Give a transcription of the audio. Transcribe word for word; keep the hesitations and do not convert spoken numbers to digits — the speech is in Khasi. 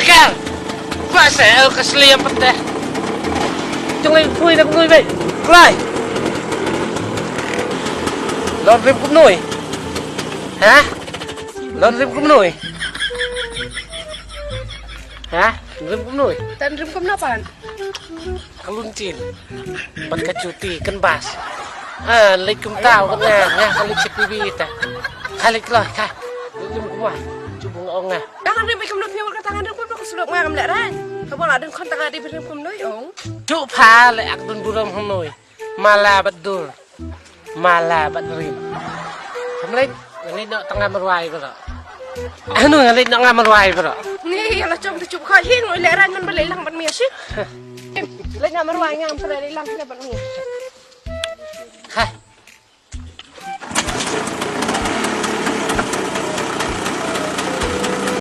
Kar. Ba se el ka sliam pat te. Jong lai pui da pui be. Klai. Lon rim kumnoi. Ha? Lon rim kumnoi. Ha? Rim kumnoi. Tan rim kumno pan. Ka lun chin. Bad ka chuti kan bas. Ah, lek kum tau kan nga, nga ka lek sik bibi ta. Ka lek lah ka. Lek kum kumwa. Chubung ong nga. Tangan rim kum no piawal ka tangan rim kum no ka sulok nga kam lek ran. Ka bol adun khon tangan rim kum noi ong. Tu pha le ak dun buram hong noi. Mala bad dur. Mala bad rim. Kam lek, ngan lek no tanga marwai bro. Anu ngan lek no nga marwai bro. Ni la chong tu chup kha hin noi lek ran man bal lang bad mi ashi. Lek nga marwai nga am sala lek lang kena bad mi.